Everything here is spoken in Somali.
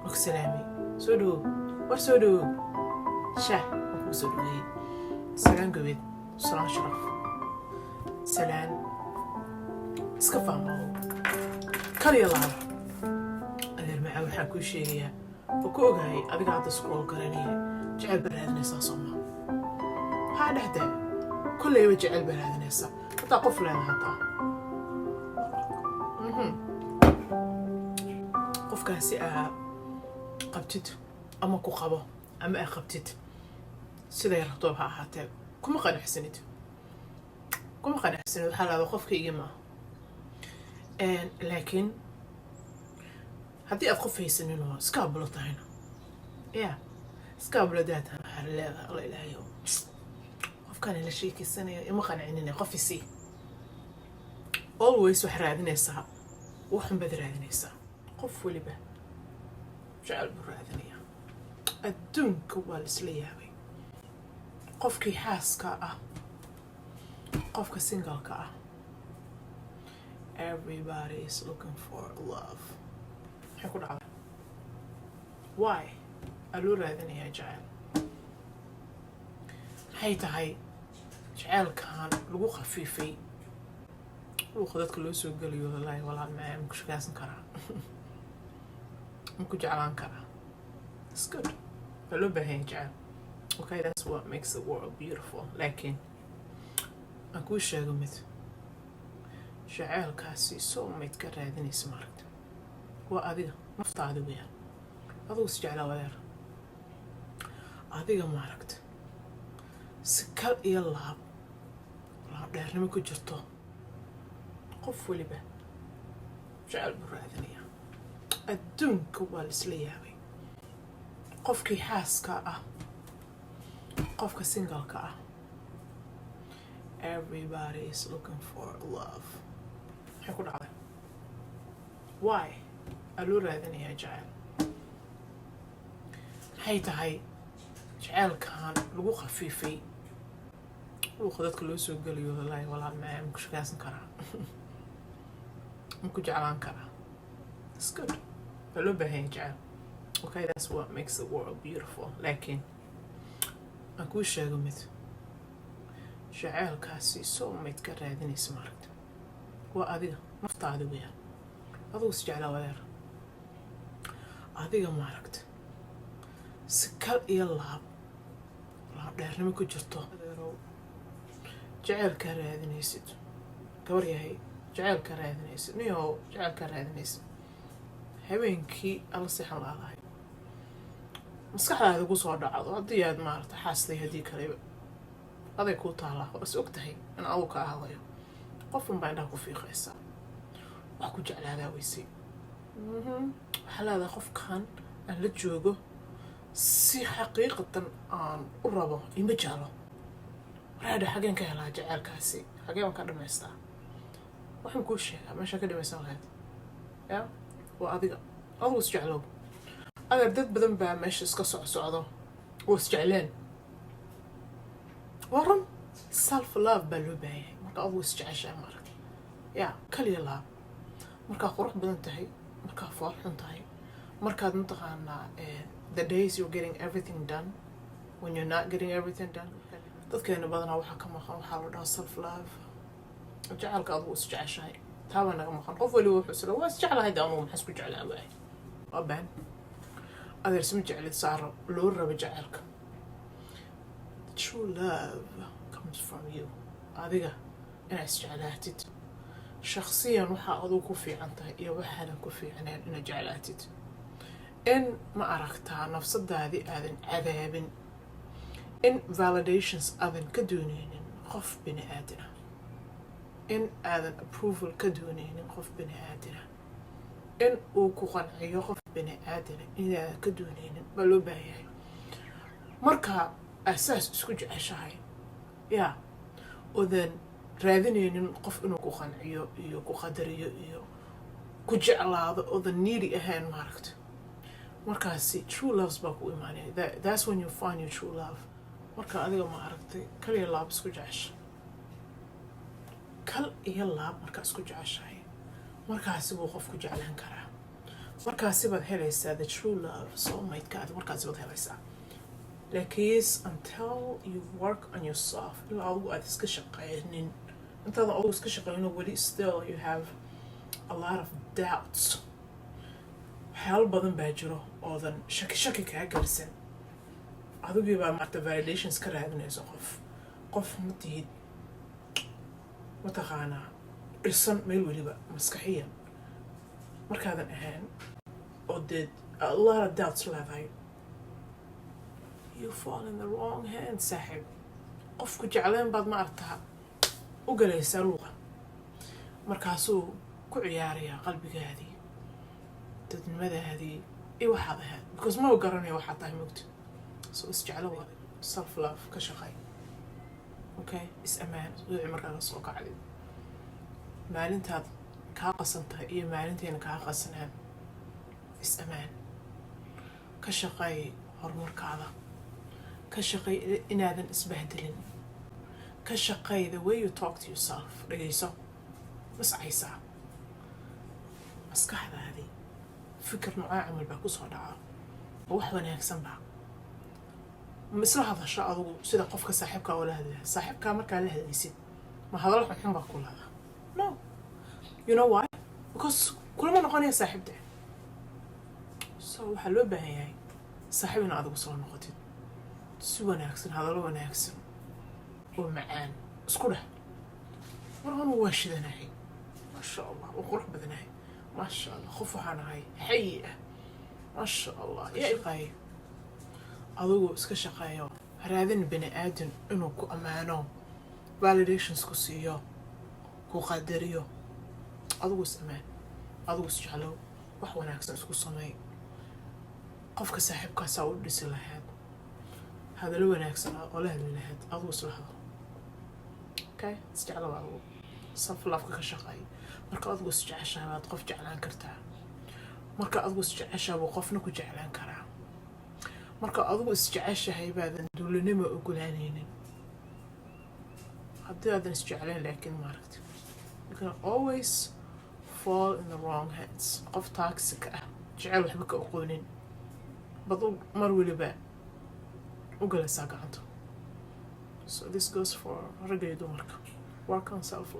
Waa ku salaamay. Soo dhawow, war soo dhawow. Shaah waan kugu soo dhaweeyey. Salaan gabeed, salaan sharaf, salaan iska fahmo, kaliya laab. Adeer maxaa waxaan kuu sheegayaa oo ku ogahay? Adiga hadda scroll garanaya, jecel baa raadinaysaa, soo ma? Haa, dhexdee kolleyba jecel baa raadinaysaa, hataa qof leeda, hataa qofkaasi aa qabtid ama ku qabo ama aa qabtid, siday rabto ha ahaatee, kuma qanacsanid, kuma qanacsanid. Waxaa lahada qofka maaha. Laakiin haddii aad qof haysanin oo iska abulo tahayna, ya iska abulo daatan, waxaa leedahay, "Alla ilaahayo, qofkaan ila sheekeysanaya ima qancinina, qof isii." Always wax raadinaysaa, waxun baad raadinaysaa. Qof weliba jecel buu raadinayaa. Adduunka waa la isla yaabay. Qofkii xaaska ah, qofka single-ka ah, everybody is looking for love. Maxay ku dhacday? Why aa loo raadinayaa jecel? Maxay tahay jeceelkan lagu khafiifay luuqa dadka loo soo gelayo? Wallaahi walaal macaa, ma ku shakaasan karaa? Ma ku jeclaan karaa? It's good, waa loo baahan yahay jecel. Okay, that's what makes the world beautiful. Laakiin aan kuu sheego mid: jaceylkaasi soulmate ka raadinaysa, maaragta, waa adiga naftaadi weyaan. Adigu is jeclaa, wadeer. Adiga, maaragta, si kal iyo laab, laab dheernimo ku jirto. Qof weliba jecel buu raadinayaa. Adduunka waa la isla yaabay. Qofkii xaaska ah, qofka single-ka ah, everybody is looking for love. Maxay ku dhacday? Why aa loo raadinayaa jecel? Maxay tahay jeceelkan lagu khafiifay luuqa dadka loo soo gelayo? Wallaahi walaal macaa, ma ku shakaasan karaa? Ma ku jeclaan karaa? It's good, waa loo baahan yahay jecel. Okay, that's what makes the world beautiful. Laakiin aan kuu sheego mid: jaceylkaasi soulmate ka raadinaysa, maaragta, waa adiga naftaadi weyaan. Adigu is jeclaa, wadeer. Adiga, maaragta, si kal iyo laab, laab dheernimo ku jirto. Adeerow, jaceylkaa raadinaysid, gabar yahay, jaceylkaa raadinaysid, niyow, jaceylkaa raadinaysid, habeenkii alla seexan laadahay, maskaxdaada ku soo dhacdo, haddii aad, maaragta, xaasday, haddii kaleba aday kuu taalaa. Waa is og tahay in adugu kaa hadlayo. Qofun baa indhaha ku fiiqaysaa, wax ku jeclaadaa weysay. Waxaa leedahay, "Qofkan aan la joogo si xaqiiqatan aan u rabo ima jeclo. Waraadha, xageen ka helaa jaceylkaasi? Xagee baan ka dhamaystaa?" Waxaan kuu sheegaa meeshaa ka dhamaysan lahayd ya waa adiga. Adigu is jeclow, adeer. Dad badan baa meesha iska socsocdo oo isjecleen. Waa run, self love baa loo baahan yahay. Marka adigu isjeceshahay, maaragta, ya kaliya laab, markaa qurux badan tahay, markaa fool xun tahay, markaad, mataqaanaa, the days you're getting everything done, when you're not getting everything done. Dadkeena badanaa waxaa ka maqan waxaa la dhahaa self love, jacaylka adigu isjeceshahay. Taabaa naga maqan. Qof waliba wuxuu isla waa isjeclahay de, anugu maxaa isku jeclaan waay? Waa been, adeer. Sima jeclid saaro loo rabo jacaylka. The true love comes from you. Adiga inaad isjeclaatid shakhsiyan, waxaa adigu ku fiican tahay iyo waxaadan ku fiicnayn inaad jeclaatid, in, ma aragtaa, nafsadaadii aadan cadaabin, in validations aadan ka dooneynin qof bini aadana, in aadan approval ka dooneynin qof bini aadana, in uu ku qanciyo qof bini aadana inaadan ka dooneynin baa loo baahan yahay. Marka asaas isku jeceshahay ya oodan raadinaynin qof inuu ku qanciyo iyo ku qadariyo iyo ku jeclaado, oodan needy ahayn, maaragta, markaasi true loves baa ku imaanaya. That's when you find your true love. Marka adiga, ma aragtay, kaliya laab isku jecesha, kal iyo laab markaa isku jeceshahay, markaasi buu qofku jeclaan karaa. Markaasi baad helaysaa the true love, soulmate-kaadi markaasi baad helaysaa. Laakiin until you work on yourself, ilaa adigu aad iska shaqaynin, intaadan adigu iska shaqayno, weli still you have a lot of doubts, waxyaalo badan baa jiro oodan shaki shaki kaa gelisan. Adigii baa maarta validations ka raadinayso qof. Qof ma tihid, mataqaanaa, dhisan meel weliba maskaxiyan markaadan ahaan oo deed a lot of doubts leedahay, you fall in the wrong hand, saaxiib. Qofku jecleen baad ma aragtaa u galaysaa luuqa, markaasuu ku ciyaarayaa qalbigaadii, dadnimadaadii iyo waxaad ahayd, because maba garanaya waxaad tahay, mogto. So isjeclo, self love ka shaqay, okay? Is amaan wixii markaa ka soo kacday, maalintaad kaa qasan tahay iyo maalintayna kaa qasanaan. Is amaan, ka shaqay horumarkaada, ka shaqay inaadan isbahdelin, ka shaqay the way you talk to yourself. Dhegayso, mascaysaa maskaxdaadii? Fikir nocaa camal baa kusoo dhaca oo wax wanaagsan baa ma isla hadasho adugu sida qofka saaxiibkaa oo la hadlaya? Saaxiibkaa markaa la hadlaysid, ma hadallo xunxun baa ku leedaa? No. You know why? Because kulama noqonaya saaxiibta. So waxaa loo baahan yahay saaxiib ina adigu soo noqotid, si wanaagsan, hadallo wanaagsan oo macaan isku dheh. War anugu waa shidanahay, maasha Allah, waa qurux badanahay, maasha Allah, qof waxaan ahay xayi ah, maasha Allah. Yaa iqaay? Adigu iska shaqeeyo. Raadin bani aadan inuu ku ammaano, validations ku siiyo, ku qadariyo. Adigu is ammaan, adigu is jeclow, wax wanaagsan isku sameey. Qofka saaxiibkaasaa u dhisi lahayd hadallo wanaagsan oo la hadli lahayd, adigu isla hadal, okay? Isjeclow adigu, self love-ka ka shaqeey. Marka adigu is jeceshahay baad qof jeclaan kartaa. Marka adigu is jeceshahay buu qofna ku jeclaan karaa. Marka adigu is jeceshahay baadan duulinimo ogolaanaynin. Haddii aadan isjeclayn laakiin, maaragta, you can always fall in the wrong hands. Qof toxic ah, jecel waxba ka aqoonin, bad u mar weliba u galaysaa gacanta. So this goes for ragga iyo dumarka. Work on self.